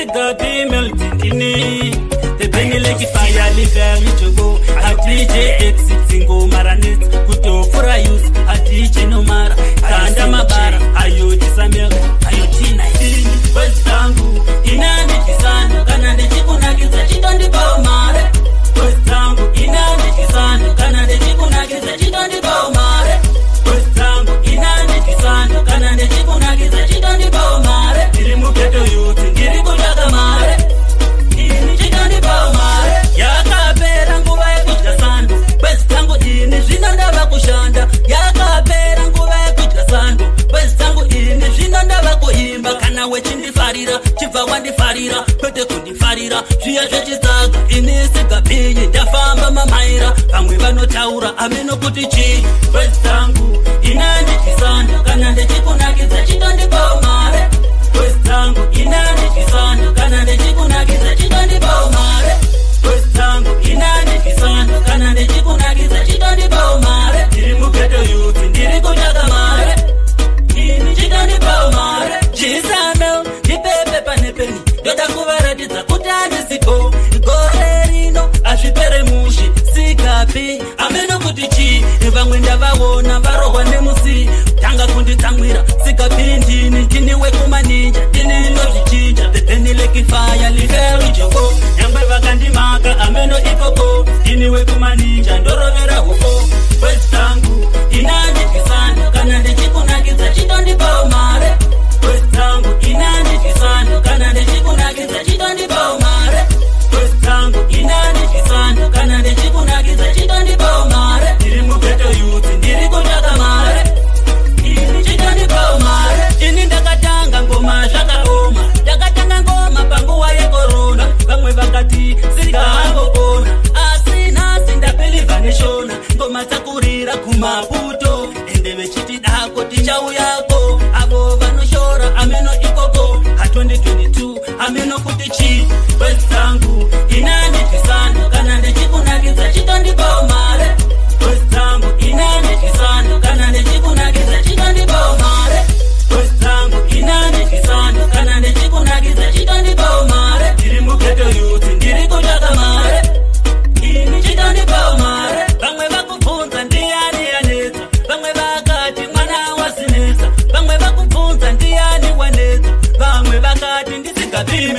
Sigapi meltini. The Benny like fire live jogo. A DJ X singo maranet kutofura use a DJ no mara. Kanda mabara ayo tisamel ayo tina. Wezangu inani tisano kana ndichikunakidza chitondipawo mare. Wezangu inani tisano kana ndichikunakidza chitondipawo mare. Wezangu inani tisano kana ndichikunakidza chitondipawo mare. Ndiri mughetto youth ndiri kutsvaka mare. Ini chitondipawo mare. Yakapera nguva yekudya sando. Wezangu ini zvino ndava kushanda. Yakapera nguva yekudya sando. Wezangu ini zvino ndava kuimba. Kana wechindifarira chibva wandifarira kwete kundifarira zviya zvechitsaga ini sigabhiyi ndafamba mamaira vamwe vanotaura ameno kuti chii. Wezangu inani chisando kana ndichikunakidza chitondipawo mare. Wezangu inani chisando kana ndichikunakidza chitondipawo mare. Wezangu inani chisando kana ndichikunakidza chitondipawo mare. Ndiri mughetto youth ndiri kutsvaka mare. Ini chitondipawo mare. Chisano ndipepe pane peni ndoda kuvaratidza kuti handisiko. Gore rino hazvipere mushe sikapi ameno kuti chii. Vamwe ndavaona varohwa nemusi tanga kunditsamwira sikapi ndini ndini wekumaninja ndini inozvichinja. The Benny like fire live jogo nyangwe vakandimaka ameno ikoko ndini wekumaninja ndorovera huko. Wezangu inani chisando kana ndichikunakidza chitondipawo mare. Wezangu inani chisando kana ndichikunakidza chitondipawo mare. Wezangu inani chisando kana ndichikunakidza chitondipawo mare. Ndiri mughetto youth ndiri kutsvaka mare. Ini chitondipawo mare. Ini ndakatanga ngoma zvakaoma. Ndakatanga ngoma panguva yekorona. Vamwe vakati singangopona asi nhasi ndabelivha neshona. Ngoma dzakurira kumaputo ende vechiti dako tichauyako. Avo vanoshora ameno ikoko ha 2022 ameno kuti chii. Wezangu inani chisando kana ndichikunakidza chitondipawo mare. Wezangu inani chisando kana ndichikunakidza chitondipawo mare. Wezangu inani chisando kana ndichikunakidza chitondipawo mare. Ndiri mughetto youth ndiri kutsvaka mare. Ini chitondipawo mare. Vamwe vakubvunza ndiani anetsa. Vamwe vakati mwana wasinetsa. Vamwe vakubvunza ndiani wanetsa. Vamwe vakati ndisingapi.